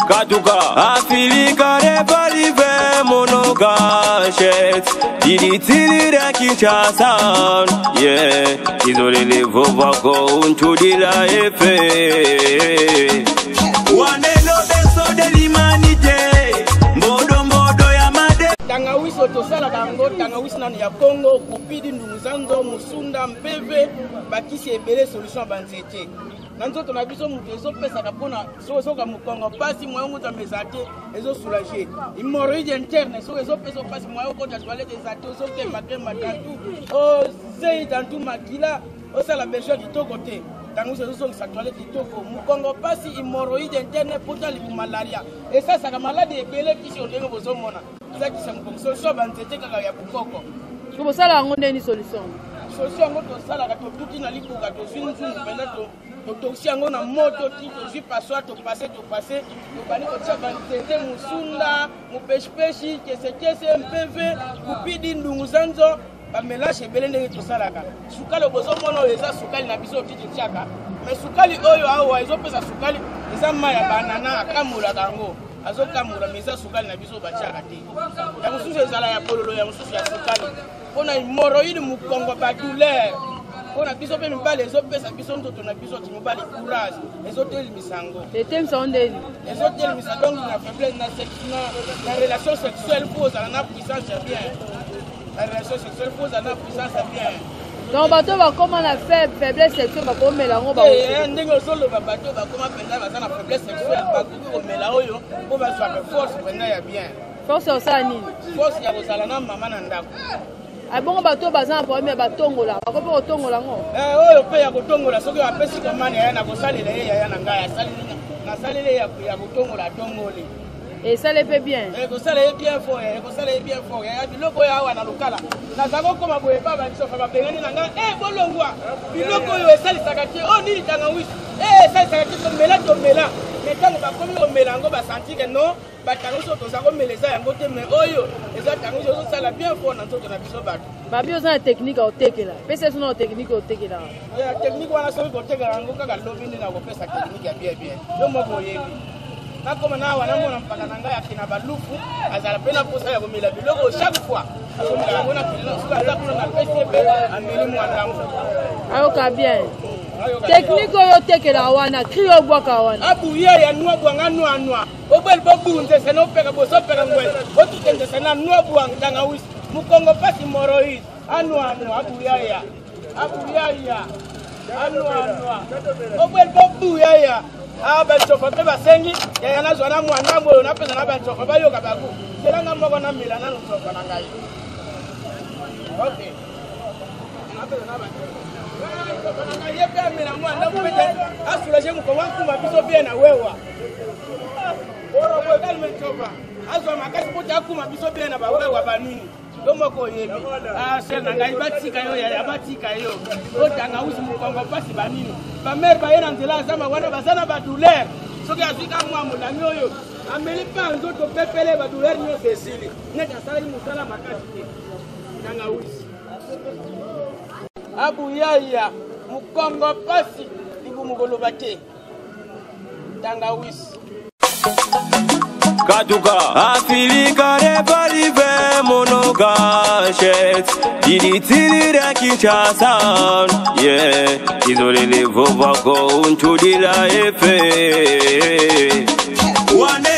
Katuka Afilika repalive monoga shet Didi Kinshasa. Yeah. Izolele vovako untudila efe. Wanelo beso de l'humanité. Mbodo mbodo ya made. Tangawisi oyo tosalaka yango, tangawisi nanu ya Congo, kupidi, ndunguzanzo, musunda, mpeve, bakisi ebele, solution ya banzete na nzoto na biso. Moto ezopesaka mpona soki ozoka mokongo mpasi, moyen okota eza te, ezosoulage hémorroïde interne. Soki ezopesa mpasi, moyen okota toilette eza te, ozokembakemba tantu ozei, tantu makila, osala besoin kitoko te, ntango ezozongisa toilette kitoko. Mokongo mpasi, hémorroïde interne, pota libu, malaria, esasaka maladi ebele. Kisi oyo ndenge bozomona eza kisi ya mokongo, solution banzete kaka ya bokoko. Bosala yango ndeni solution? Solution yango tosalaka, totuti na libuka, tozwi nzungu mpenza, totokisi yango na moto ti tozwi passoire, topase topase, tobandi kotia banzete: musunda, mopeshipeshi, kesekese, mpeve, kupidi, ndungu zanzo, bamélange ebele ndenge tosalaka. Sukali oyo bozomona oyo eza sukali na biso ti totiaka, mais sukali oyo awa ezopesa sukali eza mai ya banana, akamolaka yango, azokamola, mais eza sukali na biso batiaka te. Ya mosusu ezala ya bololo, ya mosusu ya sukali, mpona hémorroïde, mokongo, badouleur. Mpona biso mpe mibali, ezopesa biso nzoto na biso ti mobali courage, ezotelemisa yango. Etemisa yango ndeni? Ezotelemisa donc na faiblesse na relation sexuelle, mpo ozala na puissance ya bien na relation sexuelle, mpo ozala na puissance ya bien. Donc bato bakóma na faiblesse sexuelle bakomela yango? Ndenge ozoloba, bato bakóma mpenza baza na faiblesse sexuelle bakoki komela oyo mpo bazwaka force mpenza ya bien. Force ya kosala nini? Force ya kozala na mama na ndako. Abongo bato oyo baza na problème ya batongola, bako mpe kotongola yango? Oyo mpe ya kotongola, soki apesi komane, yaya, na kosalela ye, yaya na ngai nasaleli ya kotongola, atongoli. Esale mpe bien? Ekosala ye bien fort, ekosala ye bien fort, yaya. Biloko oyo awa na lokala naza kokoma boye, pa bansofa babengani na ngai e bolongwa, biloko oyo esalisaka te. Oyo nini? Tangawisi e esalisaka te. Tomela, tomela, mais ntango bakomi komela yango, basanti ke non, batangwisi oyo toza komela eza yango te, mais oyo eza tangwisi, ozosala bien fort na nzoto na biso bato. Babi oza na technique ya kotekela, pesa biso na technique ya kotekela. Technique wana, soki kotekela yango kaka lobi nde nakopesa technique ya bien bien. Yo moko oyebi, nakoma na awa, namona mpaka na ngai ake na balufu, azala mpe na posa ya komela biloko. Chaque fois azomela yango na soki aza kuna, napesi ye mpe ameli mwa ndambo. Ayoka bien technique oyo otekelaka wana, cri oyo obwaka wana. Abuya ya nwa bwanga nwa nwa obweli bobunzese nopeka bosopeka ngwele otutenzese na nwa bwanga tangawisi mukongo pasi hémorroïde anwa anwa abuyaya abuyaya anwa anwa obweli bobuyaya. Awa bancofa mpe basengi, yaya, nazwa na mwa ndambo oyo napesa na bancofa bayoka baku zelanga moko namela nanu ncofa na ngai. Ok, napesa na bancofa na ngai, ye mpe amela mwa ndambo mpe asoulage mokongo, akuma biso bien na wewa kalme ncofa azwa makasi po te akuma biso bien na bawewa banini. Yo moko oyebi, cher na ngai, batika yo yaya, batika yo otanga usi mokongo mpasi banini. Bamare baye na nzela ya zamba wana baza na badouleur, soki azwi ka mwa molangi oyo ameli mpe nzoto pepele, badouleur nyonso esili, neti asalaki mosala makasi te. Tanga wisi abuyaya mokongo mpasi, libumu koloba te, tangawisi. Katuka Afilika repalive monoga shet Didi tilira Kinshasa. Yeah. Izolele vovako untudila efe. Wanelo.